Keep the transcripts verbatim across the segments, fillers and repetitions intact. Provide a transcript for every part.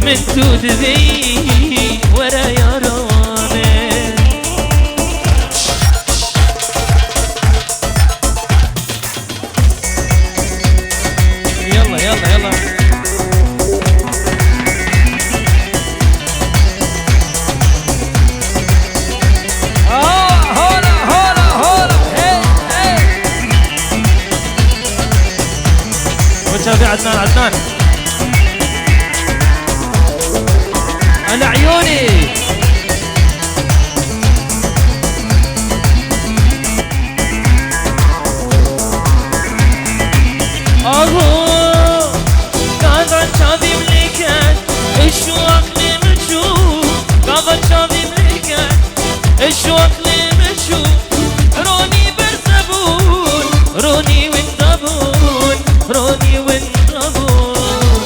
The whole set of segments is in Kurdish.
Min tu divî were yara min. Yalla, yalla, yalla. Aa, hola, hola, hola. Hey, hey. Hoca ve Adnan, Adnan. Ala eyûnî. Aho, gava çavîm lêket, eşwaq lê min çû, gava çavîm lêket, eşwaq lê min çû. Ronî berze bûn, ronî winda bûn, ronî winda bûn.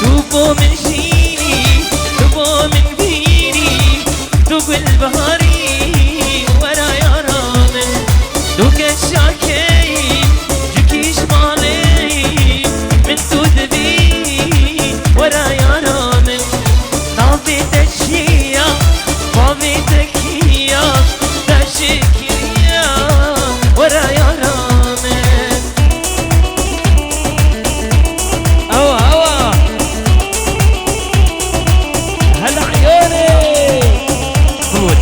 Tu bo min şînî, tu bo min bînî, tu gulbiharî, wera yara min. Tu keşakeyî, ji kîşmalê, min tu divî, wera yara min. Navê te çi ya, bavê te kî ya, te ji kî ya, were yara min. Ewa, ewa. Hela eyûnê. Good.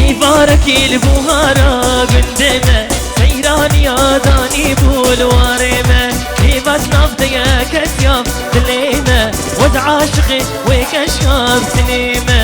Îvarekî li buhara gundê me, seyraniya danî bû li warê me. Hêva di nav de ye ketiya dilê me, we di aşiqê wê keşka bi dilê me.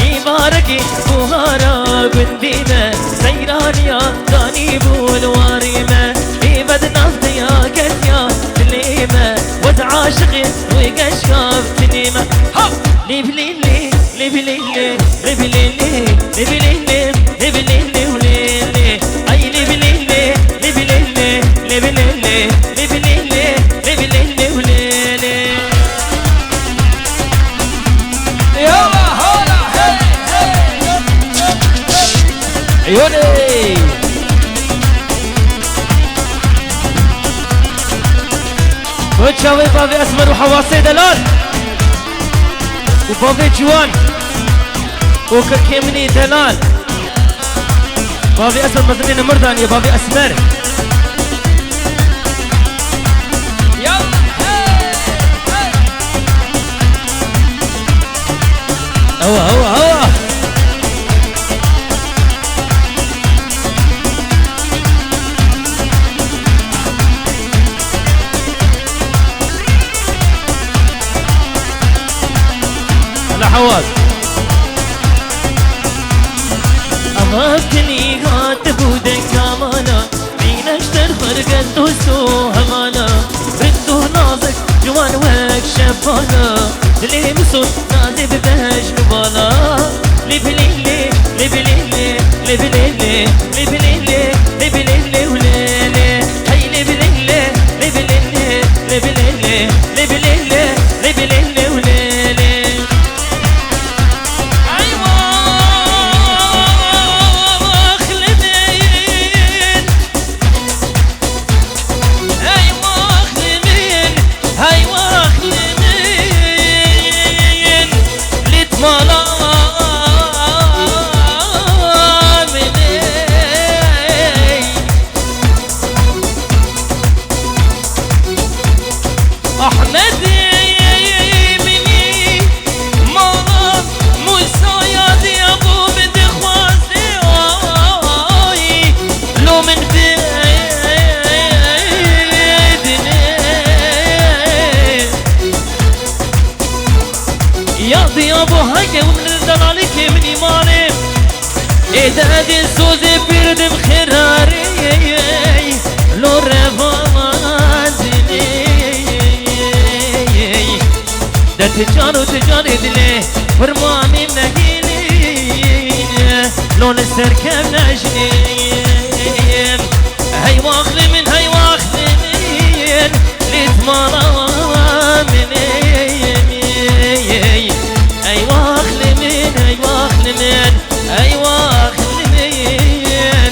Îvarekî buhara gundê me, seyraniya danî bû li warê me. Hêva di nav de ye ketiya dilê me, we di aşiqê wê keşka bi dilê me. Ha! Lê bilê lê, lê bilê lê, lê bilê lê, lê bilê lê, lê bilê lê û lê lê. Ay lê bilê lê, lê bilê lê, lê bilê lê, lê bilê lê, lê bilê lê û lê lê. Yalla, hola, hey, hey. Eyûnê. Wecha wê bavê Esmer û Hewasê delal û bavê Ciwan û kekê min î delal. Bavê Esmer mezinê Nimirdanê ye, bavê Esmer. Ewa, ewa, ewa. Ala Hewaz. Ava tinî hatibû denga mana. Mîne ji derxwergên dost û hevana, rind û nazik, ciwan wek şevbana. Dilê min sor, nazê bi bejn û bala. Lê bilê lê, lê bilê lê, lê bilê lê, lê bilê lê, lê bilê lê û lê lê. Hey lê bilê lê, lê bilê lê, lê bilê lê, lê bilê lê, lê bilê lê û lê lê. Ay wah li min. Ey wax li min, hey wax li min, li mala min ey. Ahmedê min î mala Mûsaya diya bû min dixwazê, ay, lo min bidinê. Ya diya bû heke û min delalî ke min îmanê. Ê dedê sozê pir dim xirarê, lo revandinê. De ti can û ti canê dilê, firmanê min nehêlîne, lo li ser kevne jinê. Hey wax li min, hey wax li min, li mala min ê. Ey wax li min, ey wax li min, ey wax li min.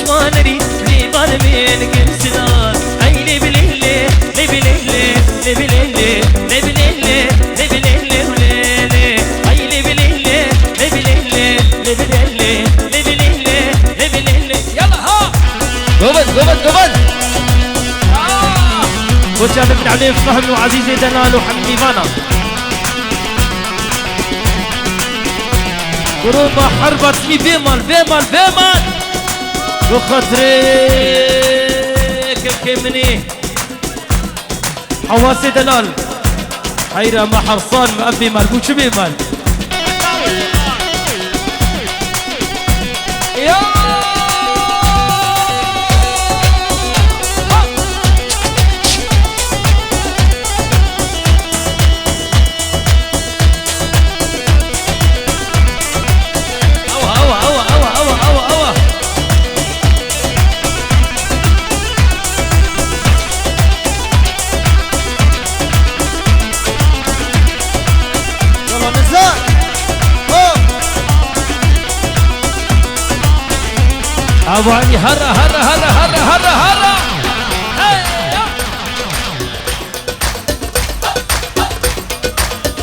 Vanerî lê balmên gilsinan. Ey lê bilê lê, lê bilê lê, lê bilê lê, lê bilê lê, lê bilê lê û lê lê. Ey lê bilê lê, lê bilê lê, lê bilê lê, lê bilê lê, lê bilê lê. Yalla ha! Govend, govend, govend! Ah! Bo çavê min Elê Fehm û Ezîzê Delal û hemî mîvana. Grûba Herbatî bê mal, bê mal, bê mal! Bi xatirê kekê min ê. Hewasê Delal. Heyra me hersan me ev bê mal bû çi bê mal? Ya! Awa, awa, awa. Yalla nizam. Ho. Awa, hara, hara, hara. Hey, ya.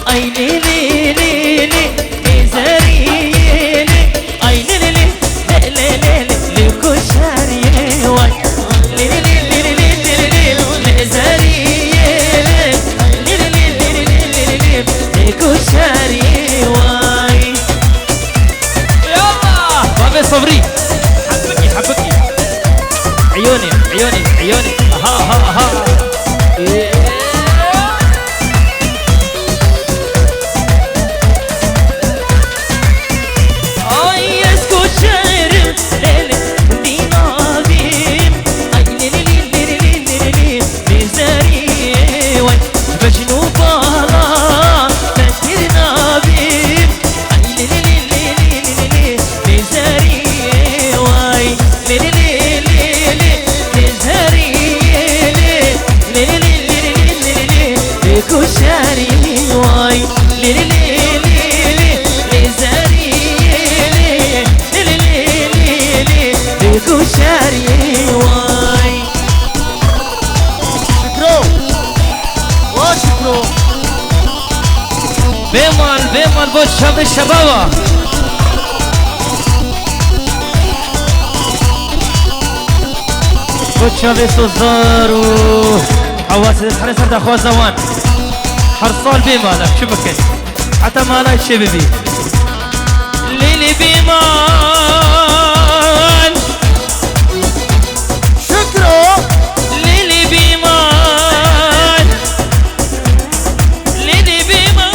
Ay lê lê lê lê, lê zerî lê lê. Ay lê lê lê, lê lê lê lê, lê ku şerî way. Lê lê lê lê lê, lê lê lê, lê zerî lê. Lê lê lê lê lê, lê lê lê, lê ku şerî way. Yalla! Bavê Sabrî. Hebikî, hebikî. Eyonî, eyonî, eyonî. Aha, aha, aha. Ee. Ay, ez koçerim, lê lê, dîna bîm. Ay, lê lê lê lê lê lê lê lê. Lê zerî way, mecnû bala, te pir nabîm. Ay, lê lê lê lê lê lê lê, lê zerî way. Lê lê lê lê lê, lê zerî lê. Lê lê lê lê lê lê lê, lê ku şerî way. Lê lê lê lê lê, lê zerî lê. Lê lê lê lê lê, lê ku şerî way. Şükro. Wa Şükro. Bê mal, bê mal bo çavê şebaba. Bo çavê Sozar û Hewasê dest here ser daxwaza wan. Her sal bê mal, em çi bikin? Heta mala çê bibî. Lê lê bê mal. Şükro. Lê lê bê mal. Lê lê bê mal.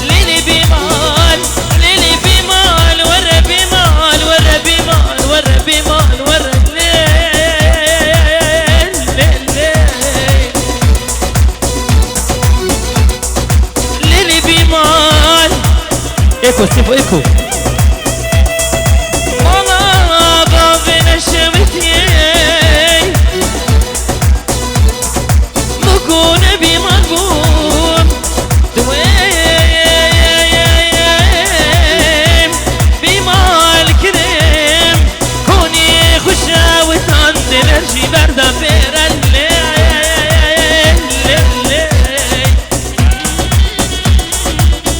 Lê lê bê mal. Lê lê bê mal. Were bê mal. Were bê mal. Were bê mal. Were lê. Lê lê. Lê lê bê mal. Eko, Sefo, eko. Mala bavê neşewitiyê. Bikûne bê mal bûn. Diwê bê mal kirim. Konî xwe şewitan diler jî berda pêre lê, lê, lê.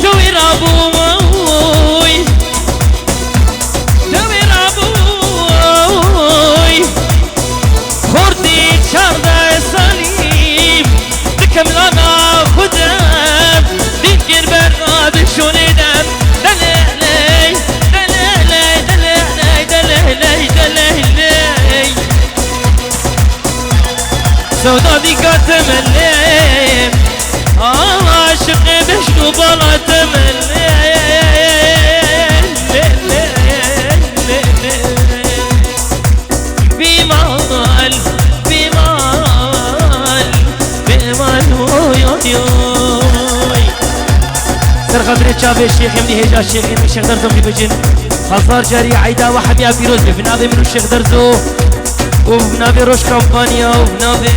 Tewî rabûy, tewî rabûy. Xortî çardeh salî, di kemlana xwe de, dîn kir berda bi şûnê de. Deleley, deleley, deleley, deleley, deleley. Sewda dîka te min lê, aşiqê beşk û bala te min lê, lê, lê, lê, lê. Bîmal, bîmal, bîmal, oy, oy, oy. Ser xatirê çavê Şêxê min, hêja Şêxê min, Şêx Derzo min bicin. Hezar carî eyda we hemiya pîroz be. Bi navê min û Şêx Derzo û bi navê Roj Kampanya û bi navê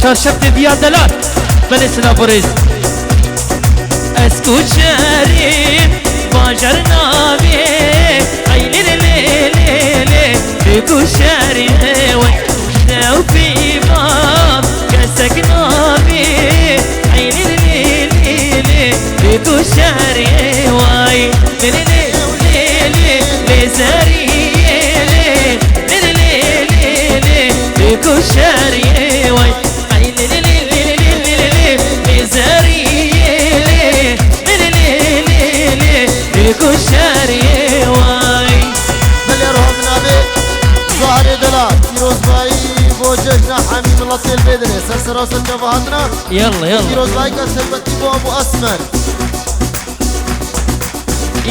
Çarşef T V'ya Delal. Belê silav û rêz. Ez koçerîm, bajar navê. Ay lê lê Şerê we tewfî ma kesek nabî. Ey lê lê lê lê lê, ku şerê way. Lê lê lê lê lê, lê zerî lê. Lê lê lê lê lê, ku şerê way. Ey lê lê lê lê lê lê lê lê, lê zerî lê. Lê lê lê lê lê, lê ku şerê way. Belê, roha min navê Zuharê Delal, pîrozbayî bo cejna hemî miletê li vê derê. Ser sera ser çava hatina. Yalla, yalla. Pîrozbayîka serwetî bo Ebû Esmer.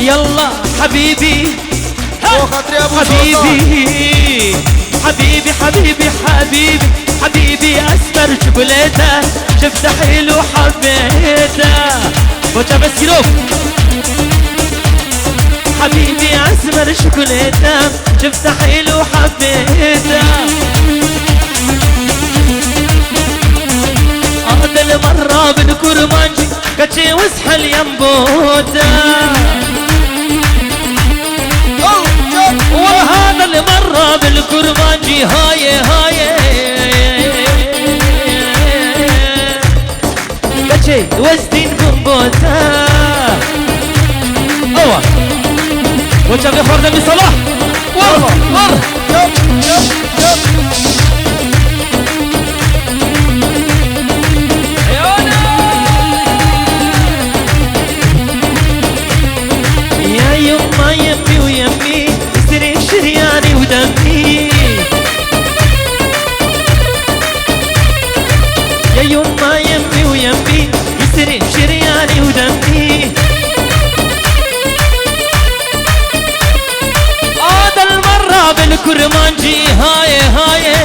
Yalla, hebîbî. Bo xatirê Ebû Sultan. Hebîbî. Hebîbî, hebîbî, hebîbî. Hebîbî, esmer çikolata, çifte hîl û hebê te. Bo çavê sîrok. Hebîbî, esmer çikolata, çifte hîl û hebê te. Adil merra bin kurmancî, keçê wis heliyem bo te. Wahadil merra bin kurmancî, haye, haye. Keçê westîn bûm bo te. Awa. Bo çavê Xwardemî Salah. War, war. Ya yumma yemmi û yemmi, sirê şiryanî û demî. Ya yumma yemmi û yemmi, sirê şiryanî û demî. Adil merra bin kurmancî, haye, haye.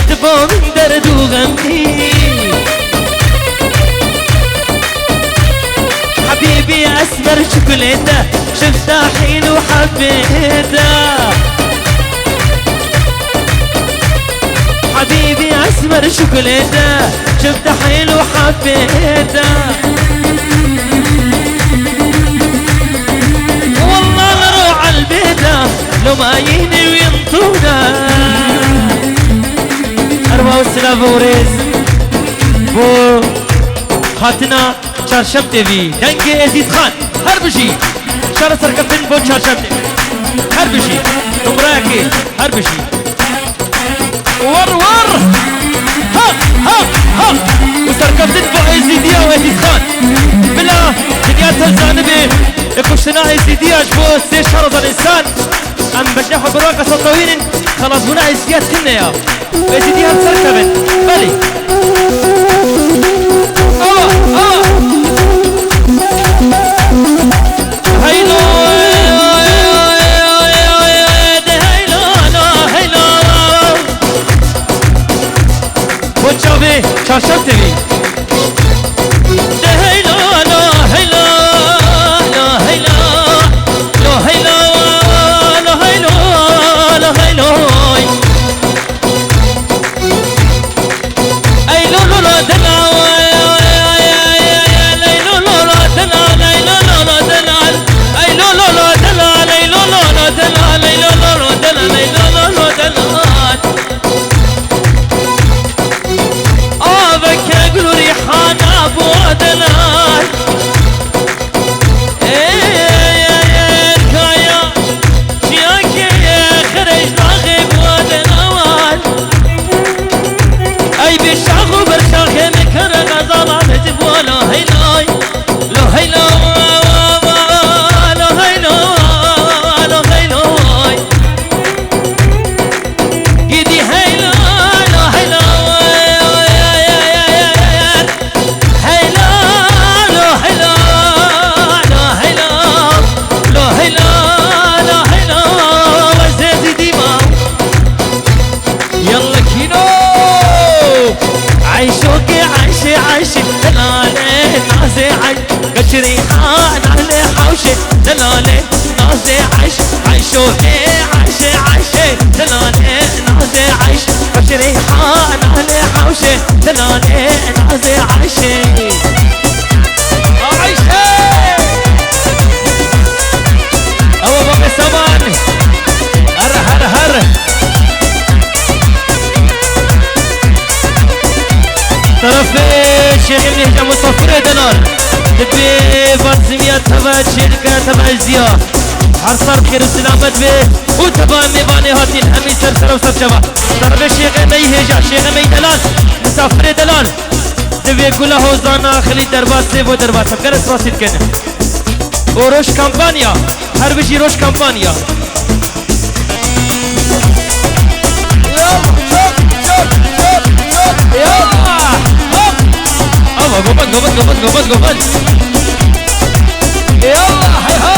Dibo min derd û xemî. Hebîbî esmer çikolata, çifte hîl û hebê te. Hebîbî esmer çikolata, çifte hîl û hebê te. Wallah ro elbê te, lo mayînê wî tune. Erwa û silav û rêz bo hatina Çarşem T V. Dengê Êzîd Xan. Her bijî. Şer û serkeftin bo Çarşem T V. Her bijî. Numrayekê. Her bijî. War, war. Haq, haq, haq. Û serkeftin bo Êzîdiya û Êzîd Xan. Bila dinya tev zanibe, e, kuştina Êzîdiya ji bo sê şer hezar însan. Em bejnê xwe bi raka setawînin, xelasbûna Êzidiya tune ya. Êzîdî hem serkevin. Belê. Awa, awa. Heylo, de heylo, la heylo. Bo çavê Çarşem T V. De heylo, la heylo, la heylo, la heylo, la heylo, la heylo. Ey lo lo lo dela, ey lo lo lo dela, ey lo lo lo dela, ey lo lo lo dela, ey lo lo lo dela, ey lo lo lo dela, ey lo lo lo dela. Aveke gul û rîhana bo delal. Ê, ê, ê, kaya, çiyakê, xirêj daxê bo delal. Ey bi şax û ber şaxê min kir xezala min ji bo lo heylay. Lo heyla, lo heyla, lo heyla. Gidî heyla, lo heyla. Heyla, lo heyla, lo heyla. Lo heyla, lo heyla. Wezê zîdî ma. Yalla kîno. Eyşokê eyşê eyşê delale nazê eyş. Qeçrê ha nale hawşê delale nazê eyş. Eyşokê eyşê eyşê delale nazê eyş. Qeçrê ha nale hawşê delale nazê eyşê. Ayşe! Ewa babê Saman. Çêdike teva ez diya. Her sar bi xêr û selamet be. Û teva mêvanê hatîn hemî ser sera û ser çava. Ser be şêxê me yî hêja, şêxê me yî delal. Misafirê delal. Divê gula hozana xilî derbasê bo derbas. Em gelek spasî dikin. Û roj kampanya. Her bijî roj kampanya. Yallah, çök, çök, çök, çök. Yallah. Hop. Ama gobat, gobat, gobat, gobat, gobat. Yallah, hey ho.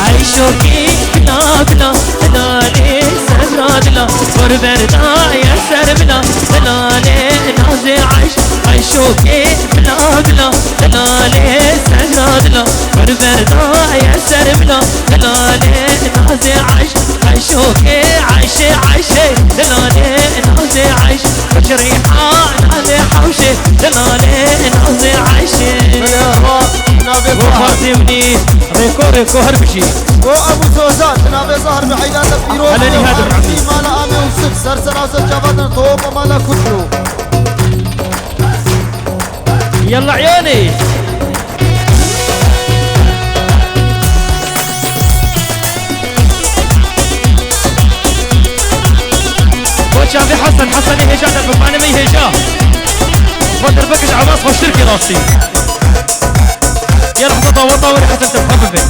Ay şokî bila bila, bila lê sevra dila, qurberda ye ser bila, bila lê nazê ayş. Ay şokê bila bila, bila lê sevra dila, qurberda ye ser bila, bila lê nazê ayş. Ay şokê ayşê ayşê, bila lê nazê ayş. Kuç reyhan navê hewşê, bila lê nazê ayşê. Belê, erwa, navê Go Zahar. Fatimnî, rêko, rêko her bijî. Go Ebû Zozan, navê Zahar bi eydan de pîroz. Helal be, Nihat Zahar Ebû. Mala amê û sik, ser sera ser çava din, top mala kutlu. Yalla iyonî. Bo çavê Hesen, Hesenê hêja de, bi fanê me hêja. Xwe derbekij, evaz xweştir kê rastî. Ya lehza daweta were Hesen te xwe bibe.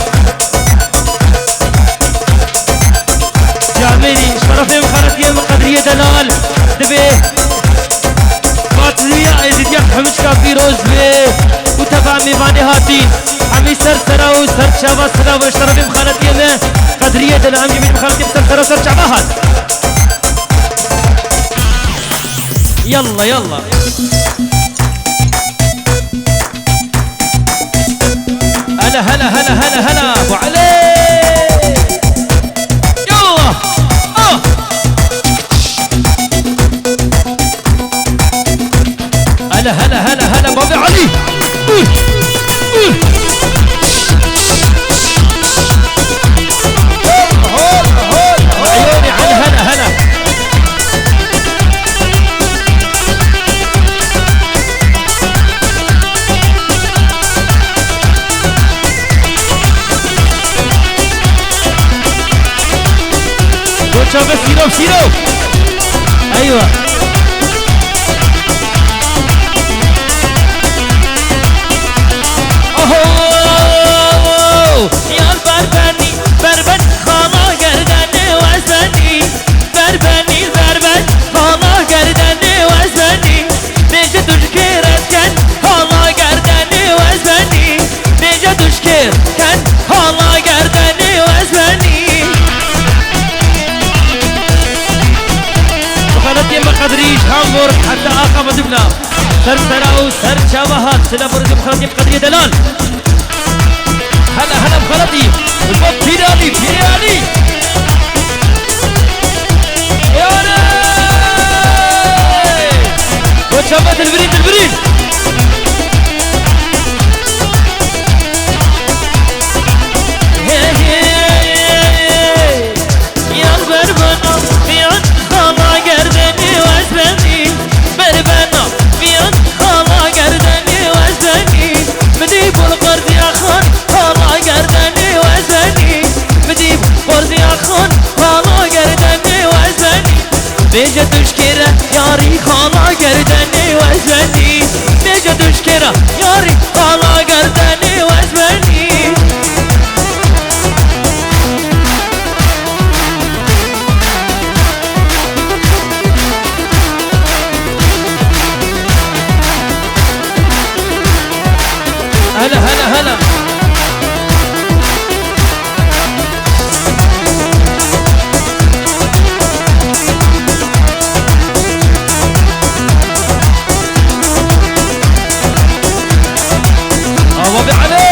Camêrî, şerefê min, xeletiyê min, Qedriyê delal, divê Fatiliya Êzidiya Hemîçka pîroz be û teva mêvanê hatî. Hemî ser sera û ser çava silav û şerefê min, xeletiyê min, Qedriyê delal, em jî bînin xeletiyê min ser sera û ser çava hat. Yalla, yalla. هلا، هلا، هلا، هلا، هلا، أبو علي. يلا. آه. هلا، هلا، هلا، هلا، بابي علي. عيوني على هلا، هلا. Go çape sîro, sîro. Eywa. Oho! Yar berbenî, berben xala gerdenê wezdenî. Berbenî, berben, xala gerdenê wezdenî. Bêje tu ji kê re ken, xala gerdenê wezdenî. Bêje tu ji kê ken, xala gerdenê wezdenî. Bi xeletiyê me Qedrî ji Hamburg heta axa Bedibna. Ser sera û ser çava hat. Sila bo rêzê bi xeletiyê bi Qedriyê delal. هلا، هلا بخالتي. الباب بيري علي، بيري علي. يا ولد. وشبات البريد، البريد. هي، هي. Yar berbena miyan xala gerdenê wezdenî. Berbena miyan xala gerdenê wezdenî. Min dî bol qerdiya xan xala gerdenê wezdenî. Min dî bol qerdiya xan xala gerdenê wezdenî. Bêje tu ji kê re yarî xala gerdenê wezdenî. Bêje tu ji kê re yarî xala gerdenê wezdenî. هلا، هلا، هلا. Awa be Elê!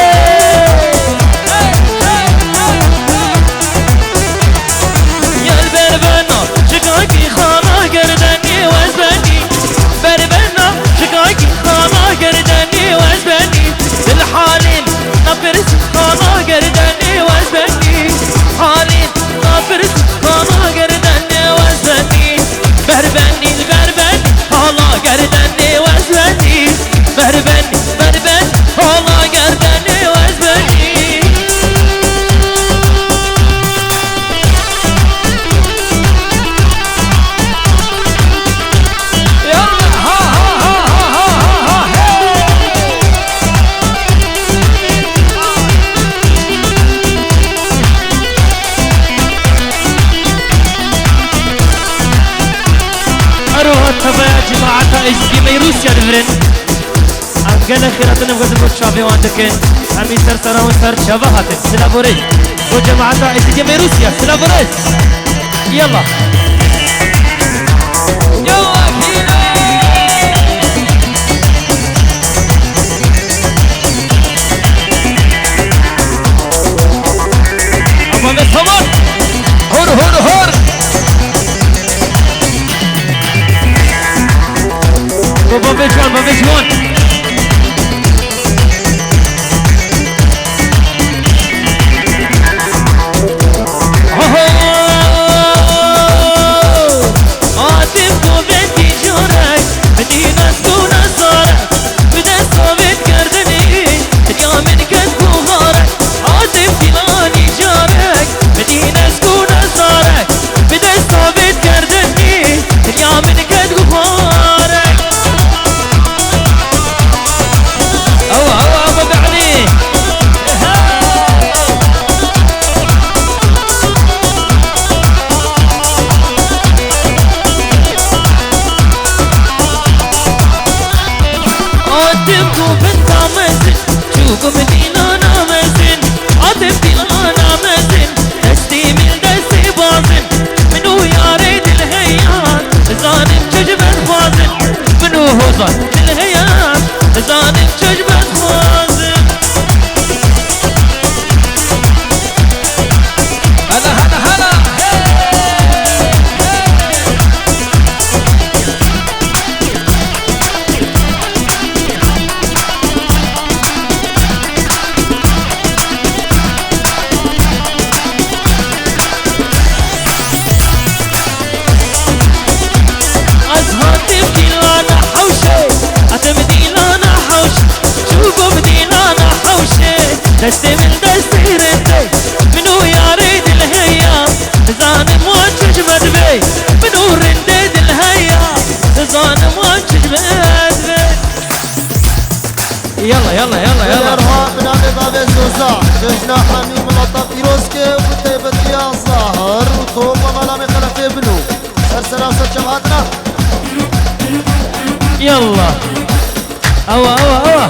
Yar berbena şikakî xala gerdenê wezdenî. Berbena şikakî xala gerdenê wezdenî. Dil halên Gelek xêratin em xwedin bo çavê wan dikin. Em ê ser sera wan ser çava hatin. Silav û rêz. Bo cemaeta Êzidiyê me Rûsya. Silav û rêz. Yallah. Yallah, hîre. Ama ne zaman? Hor, hor, hor. Baba ve can, baba ve can. Oho! Atim ku vekî carek, bidî nesk û nezarek, bi dest Sovyet kerdinî, dinya min ket buharek. Atim filanî carek, bidî nesk û nezarek, bi dest Sovyet kerdinî, dinya min ket buharek. Ewa, ewa, Baba Elî. Atim ku bin tamezin, çû ku min dîna namezin. Atim dîna namezin, destî min destî bazin. Min û yarê dil heya, dizanim çi ji me dixwazin. Min û hozan dil heya, dizanim çi ji me dixwazin. Hala, hala, hala. Hey, hey. Ez hatim dîlana hewşê, hatim dîlana hewş, çûbûm dîlana hewşê, destê min destê rindê, min û yarê dil heya, dizanim wan çi ji me divê, min û rindê dil heya, dizanim wan çi ji me divê. Yalla, yalla, yalla, yalla. Merhaba, bi navê bavê Zoza, cejna hemî milata pîroz ke û bi taybetiya Zahir û Tom û Mala me Xelefê bino. Ser sera ser çev hatina. Yalla. Awa, awa, awa.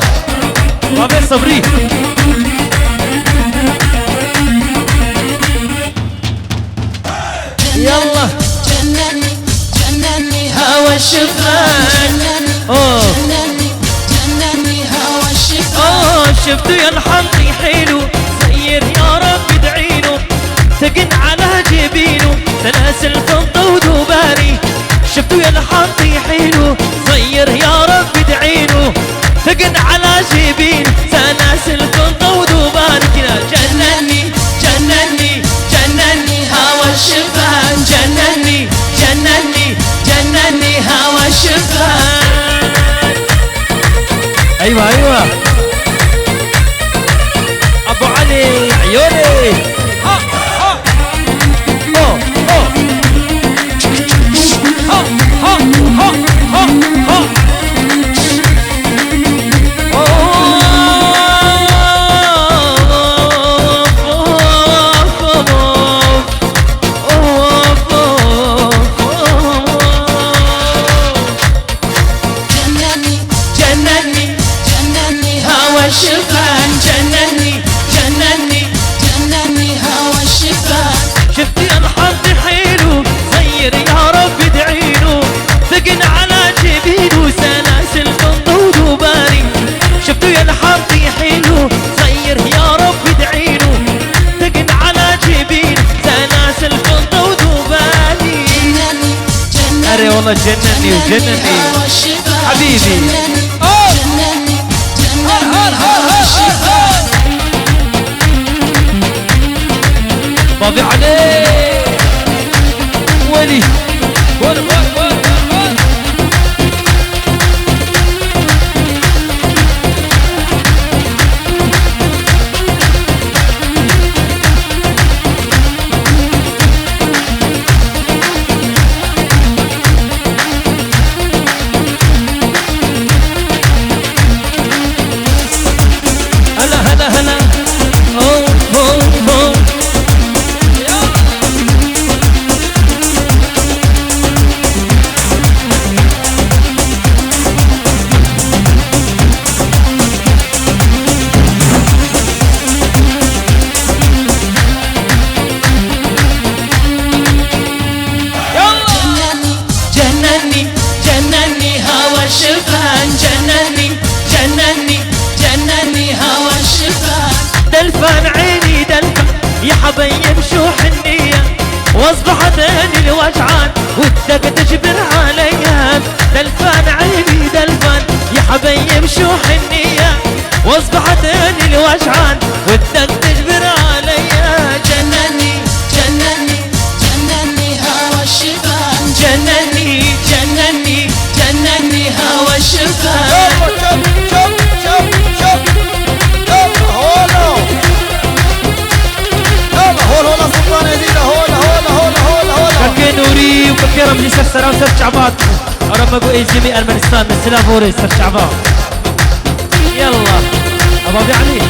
Bavê Sebrî. Yalla. Cenenî, cenenî, hawa şifa. Cenenî, oh, cenenî, cenenî, hawa şifa. Oh, şiftu yel hamdi hilu, seyir ya Rabbi d'ilu, tegin ala cebinu, selasil fidda u dubari. Şiftu yel hamdi hilu, seyir ya Rabbi d'ilu, tegin ala cebinu, selasil fidda u dubari. Kina cenenî. Cenenî, cenenî, hawa şifa. Cenenî, cenenî, cenenî, hawa şifa. Eywa, eywa. Abu Elî, Eyolî. Ha, ha. Oh, oh. Ha, ha, ha, ha, ha. Cenenî, cenenî, cenenî, hawa şifa. Cenenî, cenenî, cenenî, hawa şifa. Şiftu yel hamdi hilu, seyir ya Rabbi d'ilu, tegin ala cebinu, selasil fidda u dubari. Şiftu yel hamdi hilu, seyir ya Rabbi d'ilu, tegin ala cebinu, selasil fidda u dubari. Erê wala cenenî û cenenî. Habîbî. Oh! Bavê Elî. Welî. Welî, welî, welî, welî. شو حنية، واصبحت اني الوجعان، والدق تجبر عليا. جنني، جنني، جنني هوى الشبان. جنني، جنني، جنني هوى الشبان. يلا، شوف، شوف، شوف، شوف. يلا، هولا. يلا، هولا، هولا، سلطان يزيد، هولا، هولا، هولا، هولا، هولا. كاكي نوري وكاكي رمزي سر سراو سر شعبات. عرب مگو ای زیمی ارمنستان، مثلا بوری سر شعبا. یلا. ابا ابی علی.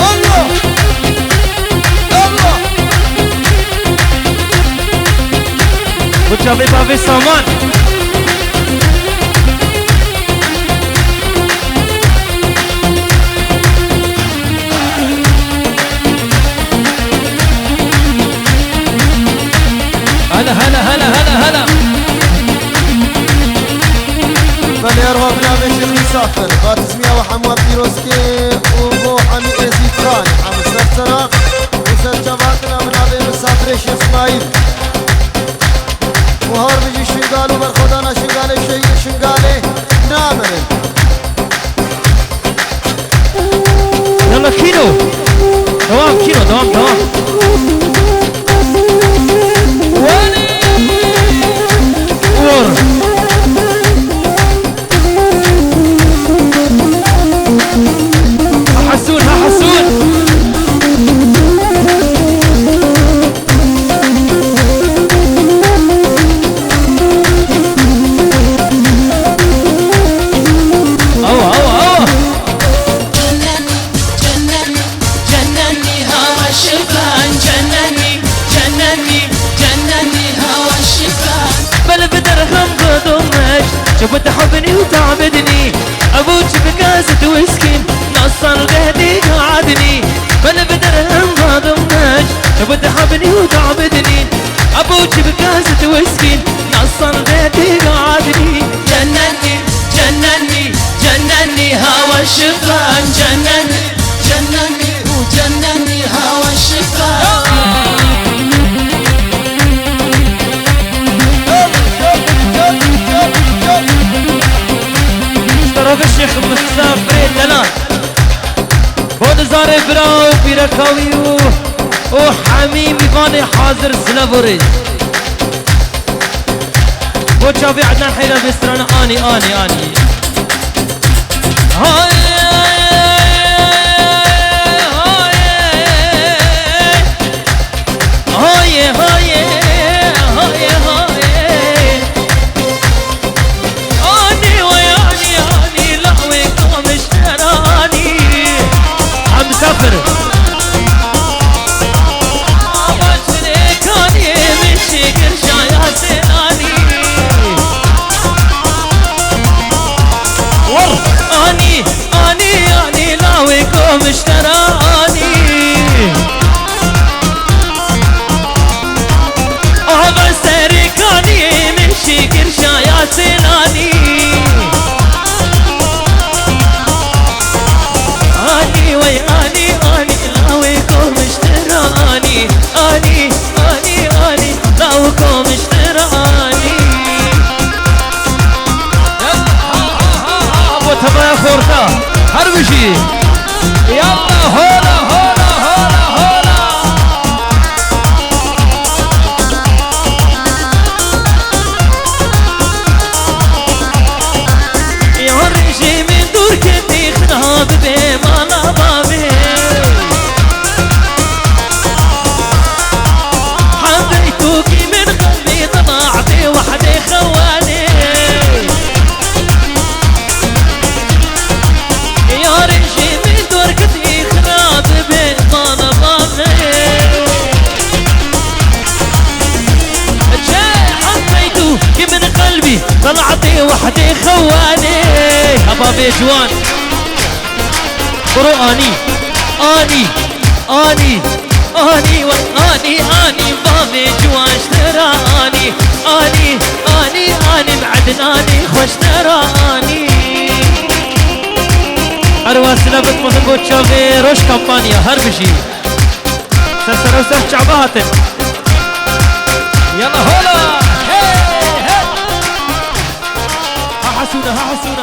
الله. الله. بچا بی بابی سامان. هلا، هلا، هلا، هلا، هلا. Belê erwa binavê Şêx Misafir, batizmiya we hemû pîroz ke û bo hemî êzîdxan, hemî ser sera û ser çava tira binavê Misafirê Şêx Îsmaîl. Û har bijî Şingal û berxwedana Şingalê, şehîdê Şingalê namirin. Yalla Kino. Devam Kino, devam, devam. War. Ha Hasûn, ha Hasûn. Awa, awa, awa. جنني، جنني، جنني هوى الشبان. جنني، جنني، جنني هوى الشبان. بل بدرهم بدمج، شبت حبني وتعبدني. أبوك بكاسة ويسكي، نص القهدي قعدني. بل بدرهم بدمج، شبت حبني وتعبدني. أبوك بكاسة ويسكي، نص القهدي قعدني. جنني، جنني، جنني هوى الشبان. جنني، جنني، وجنني هوى الشبان. Şerefê Şêx Misafirê Delal. Bo nizarê bira û pîreka wî û, û hemî mîvanê hazir silav û rêz. Bo çavê Ednan Heyra vê strana anî, anî, anî. Hayê, hayê. Hayê, hayê, hayê, hayê. Anî, way anî, anî, lawê kamişteranî. Ha Misafir. Ama çirêkanî min şikir şaya sênanî. War. Anî, anî, anî, lawê kamişteranî. Ava serê kaniyê min şikir şaya sêlanî. Anî wey anî, anî lawê kamişteranî. Anî, anî, anî law kamişteranî. Bo tevaya xorta. Her bijî. Yalla hola, hola, hola, hola. Ya rejî min dûr ketî xira bibe mala bavê. Hemdey tu kî min qelbî dila bê wehdê xewanê. Yarê jê min dor kitî xira bibe mala bavê. Çe hemdey tu kî min qelbî dila bê wehdê xewanê. Heba vê ciwan. Bro anî, anî, anî, anî, we anî, anî, bavê ciwan ji te re anî, anî, anî, anî, Ednanê xweş te re anî. Her wa silavet mezin bo çavê roj kampanya, her bijî. Ser sera û ser çava hatin. Yalla hola, hey, hey. Ha Niha husûr